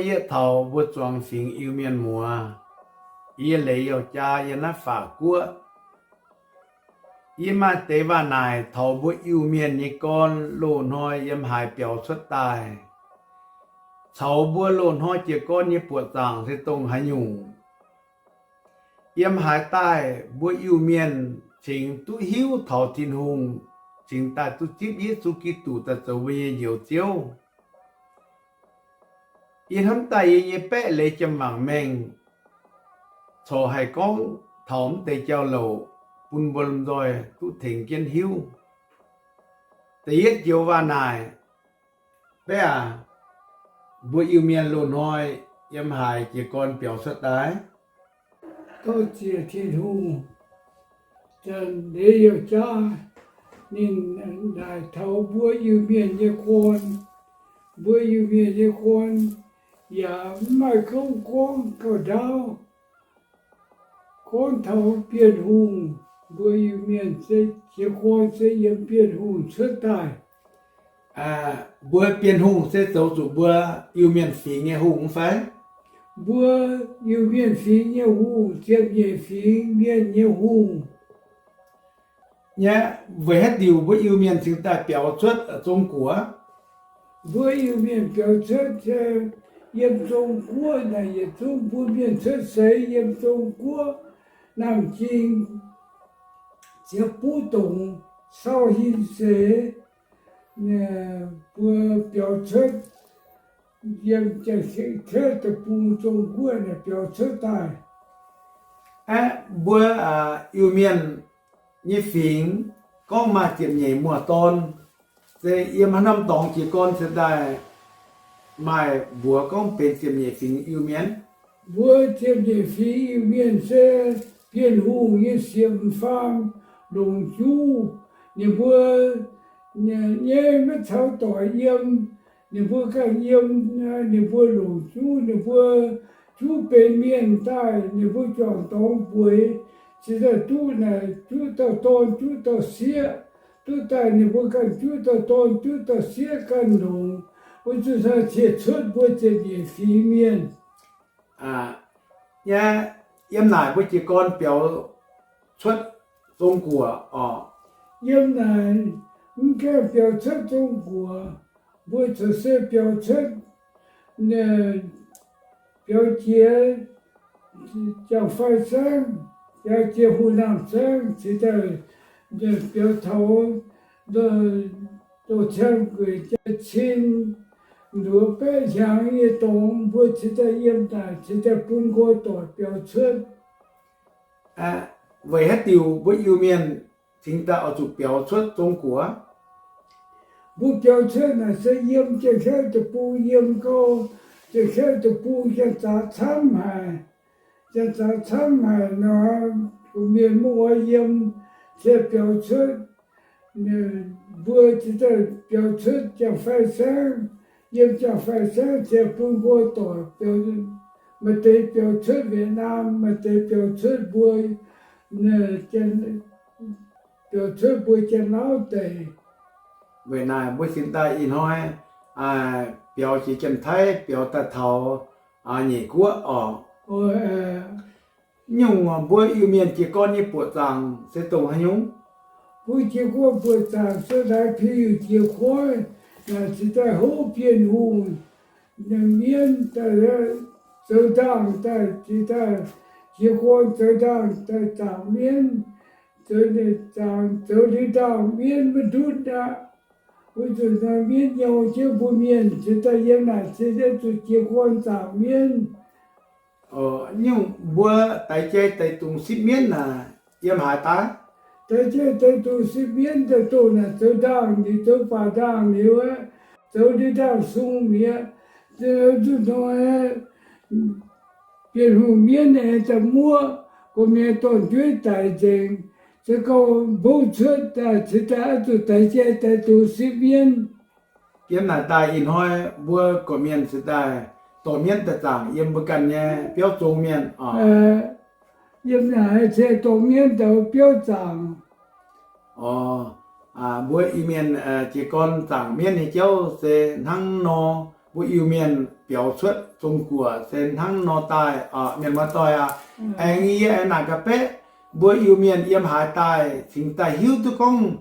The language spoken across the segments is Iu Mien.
Yie taux mbuo zuangx fingx Iu-Mienh muoz, yie leiz youh jaa yiem naaiv Faatv Guoqv. Yie maaih deix waac naaic taux mbuo Iu-Mienh nyei gorn loz-hnoi yiem haaix biaux cuotv daaih, caux mbuo loz-hnoi jiez gorn nyei buoqc zaangc se dongh haaix nyungc. Yiem haaix daaih mbuo Iu-Mienh cingx duqv hiuv taux Tin-Hungh, cingx daaih duqv zipv Yesu Giduc daaih zoux mbuo nyei Njoux Ziouv. Yie hnamv daaih yie nyei baeqv leiz jiem-wangc mengh corc haih gorngv taux mv deix jauv-louc bun mbuo lomh nzoih duqv tengx jienv hiuv. Da'yietv joux waac naaic, baeqv aac, mbuo Iu-Mienh loz-hnoi yiem haaix jiez gorn biaux cuotv daaih? Dorh ziec Tin-Hungh, leiz youh jaa, ninh naaic taux mbuo Iu-Mienh nyei gorn. Mbuo Iu-Mienh nyei gorn yaac mv maaih gorngv gorngv gauh ndaauv. Gorngv taux Bienh Hungh, mbuo Iu-Mienh se jiez gorn se yiem Bienh Hungh cuotv daaih. Mbuo Bienh Hungh se zoux zuqc mbuo Iu-Mienh fingx nyei hungh mv fai? Mbuo Iu-Mienh fingx nyei hungh, ziepc nyeic fingx mienh nyei hungh. Nyei, weic haaix diuc mbuo Iu-Mienh cingx daaih biaux cuotv Zong-Guoqv? Mbuo Iu-Mienh biaux cuotv yiem Zong-Guoqv naaic yietc zungv mbuo mienh cuotv seix yiem Zong-Guoqv, Naamh Ging, Ziepc Buv Dongc, Sau Hin Seix, mbuo biaux cuotv yiem Janx-Kaeqv deic-bung Zong-Guoqv naaic biaux cuotv daaih. Aeqv, mbuo Iu-Mienh nyei fingx gorngv maaih ziepc nyeic muoz-dorn, se yiem haaix norm dorngx jiez gorn cingx daaih maaih mbuox gorngv benx ziepc nyeic fingx Iu-Mienh? Mbuo ziepc nyeic fingx Iu-Mienh se Bienh Hungh nyei siemx faam longc juv. Ninh mbuo nyei maiv caux doic yiem, ninh mbuo ganh yiem, ninh mbuo longc juv, ninh mbuo juv benx mienh daaih, ninh mbuo juangc dorngx bueix, cingx daaih duqv naaic juqv dauh dorn juqv dauh sieqv. Duqv daaih ninh mbuo ganh juqv dauh dorn juqv dauh sieqv ganh longc. Wuov zuqc naaiv ciex cuotv mbuo ziepc nyeic fingx mienh. Nyei, yiem naaic mbuo jiez gorn biaux cuotv Zong-Guoqv oc. Yiem naaic mv gaengh biaux cuotv Zong-Guoqv, mbuo corc se biaux cuotv, biaux jiex Janx-Fai Saengv, biaux jiex Hu Naamh Saengv, cingx daaih biaux taux Loz-Cien Gueic Jaa-Cin, nduov baeqv hnyangx nyei dorngx, mbuo cingx daaih yiem naaic, cingx daaih bun nqoi doic biaux cuotv. Weic haaix diuc mbuo Iu-Mienh cingx daaih oix zuqc biaux cuotv Zong-Guoqv? Mbuo biaux cuotv naaic se yiem Janx-Kaeqv deic-bung yiem gau, Janx-Kaeqv deic-bung janx-zaax camv haic. Janx-zaax camv haic nor, mienh mv oix yiem, cingx biaux cuotv. Mbuo cingx daaih biaux cuotv Janx-Fai Saengv, yiem Janx-Fai Saengv cingx bun nqoi doic biaux, maaih deix biaux cuotv Việt Nam, maaih deix biaux cuotv mbuo, biaux cuotv mbuo Janx-Lauv deic. Weic naaic mbuo cingx daaih ih hnoi biaux jiex Janx-Taiv biaux daaih taux Nyeic Guoqv oc. Nyungc mbuo Iu-Mienh jiez gorn nyei buoqc zaangc se dongh haaix nyungc? Mbuo jiez gorn buoqc zaangc se laaix Piu Jiex Koiv, naaic cingx daaih houv Bienh Hungh mienv daaih zoux ndaangc daaih cingx daaih jiez gorn zoux ndaangc daaih zaangc mienv, zoux, zoux liuz ndaangc mienv maiv ndutv aqv. Wuov zanc naaiv mienv nyouz jienv mbuo mienh cingx daaih yiem naaic cingx daaih zuqc jiez gorn zaangc mienv. Nyungc mbuo daix jai daix dungz sipv mienv naaic yiem haaix daaih? Daix jai daix dungz sipv mienv daaih dongh naaic zoux ndaangc liuz, zoux baac ndaangc liuz aqv, zoux liuz ndaangc sung mi'aqv. Zuqc hnoi Bienh Hungh mienv aengx daaih muoqv, gorqv-mienh dorn-jueiv daic nzengc, se gorngv mbouv cuotv daaih cingx daaih oix zuqc daix jai daix dungz sipv mienv. Yiem naaic daaih ih hnoi mbuo gorqv-mienh cingx daaih dorh mienv daaih zaangc yiem mbuo ganh nyei biauv zong mienh oc. Yiem naaic cingx dorh mienv daaih biauv zaangc. Mbuo Iu-Mienh jiez gorn zaangc mienv nyei jauv se hnangv nor, mbuo Iu-Mienh biaux cuotv zong-guoqv se hnangv nor daaih. Mienh muoz-doic aac, aengx yie aengx naaic gaax beqv, mbuo Iu-Mienh yiem haaix daaih cingx daaih hiuv duqv gorngv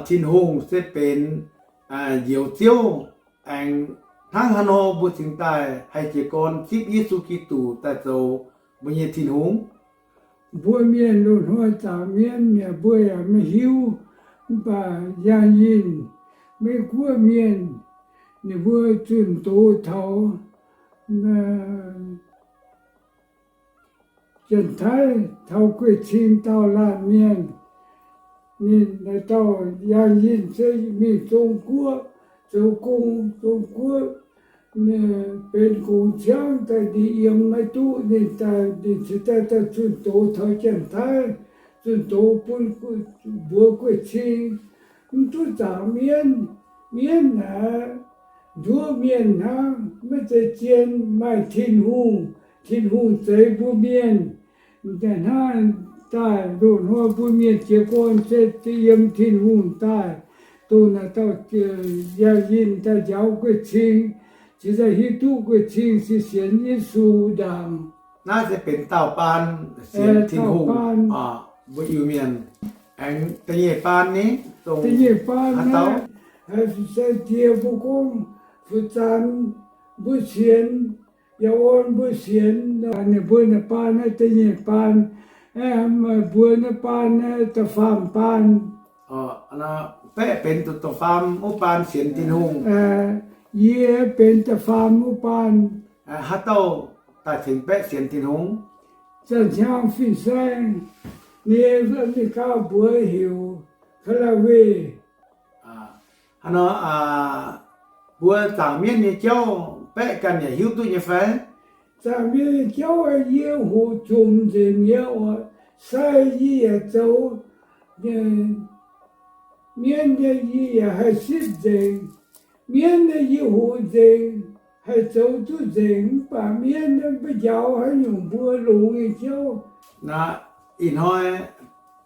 Tin-Hungh se benx Njoux Ziouv, aengx hnangv haaix nor mbuo cingx daaih haih jiez gorn zipv Yesu Giduc daaih zoux mbuo nyei Tin-Hungh? Mbuo mienh loz-hnoi zaangc mienv yaac mbuo yaac maiv hiuv, mv baac yangh yinh Meiv Guoqv mienh, ninh mbuo zunh doz taux Janx-Taiv, taux guei-cing daauh laanh mienh. Ninh dauh yangh yinh se mingh Zong-Guoqv zoux gong. Zong-Guoqv benx gongx ciangv daaih ninh yiem maiv duqv, ninh daaih, ninh cingx daaih, daaih zunh doz taux Janx-Taiv, zunh doz bun mbuox guei-cing, mv duqv zaangc mienv. Mienv naaic nduov mienh hnangv, maiv zeiz zien, maaih Tin-Hungh. Tin-Hungh zeix mbuo mienh. Hnangv daaih loz-hnoi mbuo mienh jiez gorn se yiem Tin-Hungh daaih, dongh naaic dauh yangh yinh daaih njaaux guei-cing, cingx daaih hiuv duqv guei-cing se sienx Yesu ndaangc. Naaiv se benx dauh baan sienx Tin-Hungh. Mbuo Iu-Mienh aengx da'nyeic baan ni, da'nyeic baan naaiv, haaix sai-diex mbuo gorngv fu-zanx mbuo sienx, yaac orn mbuo sienx. Ninh mbuo naaiv baan naaiv da'nyeic baan. Meih mbuo naaiv baan naaiv da'faam baan. Beqv benx da'faam wuov baan sienx Tin-Hungh. Yie benx da'faam wuov baan. Haaix dauh daaih tengx beqv sienx Tin-Hungh? Zanc hnyangx fin-saeng, ninh nyei mingh gauh mbuox heuc Kalawe. Hnangv nor, mbuo zaangc mienv nyei jauv beqv ganh yaac hiuv duqv nyei fai? Zaangc mienv nyei jauv yie hoqc jomc nzengc mi'aqv oc. Sai yie yaac zoux mienv nyei, yie yaac haih sipv nzengc. Mienv nyei yie hoqc nzengc, haih zoux duqv nzengc, mv baac mienv naaiv maiv njaaux haaix nyungc mbuo longx nyei jauv. Naaiv ih hnoi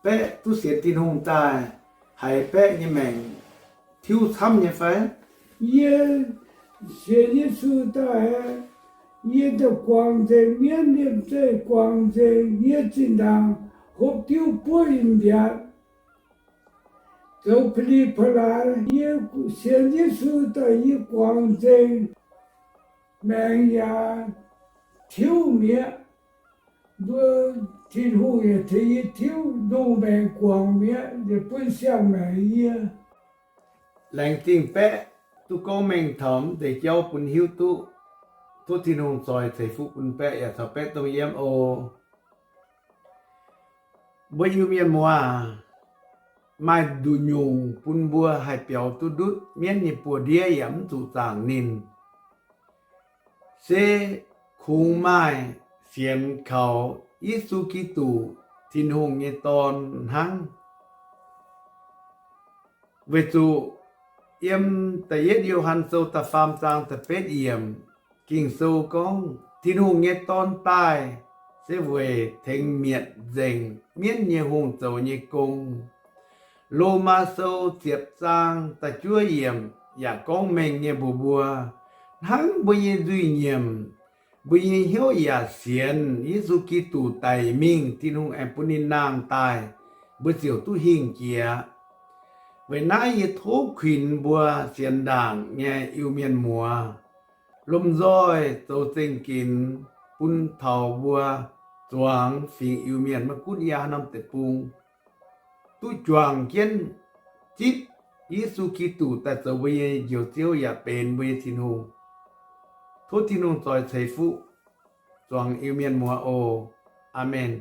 beqv duqv sienx Tin-Hungh daaih, haiz beqv nyei maengc tiuv camv nyei fai? Yie sienx Yesu daaih, yie daaih guangc nzengc mienv liemh zeih, guangc nzengc yie zinh ndaangc hopv diuv buov in mbiatc, zoux pa'li pa'laaix. Yie sienx Yesu daaih yie guangc nzengc, maengc yaac tiuv mi'aqv. Mbuo Tin-Hungh yaac tengx yie tiuv, ndongc maengc guangc mi'aqv, yietc bun siang-maengc yie. Laengz zingh beqv duqv gorngv mengh taux mv deix jauv bun hiuv duqv. Tov Tin-Hungh zoix ceix fuqv bun beqv yaac caux beqv dongh yiem oc. Mbuo Iu-Mienh muoz, maaih nduqc nyungc bun mbuo haih biaux duqv ndutv mienv nyei buoz-ndiev yaac mv zuqc zaangc ninh, se kungx maaih sienx kaux Yesu Giduc, Tin-Hungh nyei Dorn hnangv. Weic zuqc yiem da'yietv Yo^han Sou da'faam zaang da'betv yiemc, Ging-Sou gorngv Tin-Hungh nyei Dorn daaih se weic tengx mietc nzengc mienv nyei hungh zoux nyei gong. Lomaa Sou ziepc zaang da'juov yiemc yaac gorngv mengh nyei mbuox mbuo, hnangv mbuo nyei nzuih nyiemc, mbuo nyei hnyouv yaac sienx Yesu Giduc daic mingh, Tin-Hungh aengx bun ninh nangh daaih, mbuo ziouc duqv hingh jiex. Weic naaiv yie tov kuinx mbuo sienx ndaangc nyei Iu-Mienh muoz, lomh nzoih zoux zengx ginx bun taux mbuo zuangx fingx Iu-Mienh maiv gunv yiem haaix norm deic-bung, duqv juangc jienv zipv Yesu Giduc daaih zoux mbuo nyei Njoux Ziouv yaac benx mbuo nyei Tin-Hungh. Tov Tin-Hungh zoix ceix fuqv zuangx Iu-Mienh muoz oc. Aamen.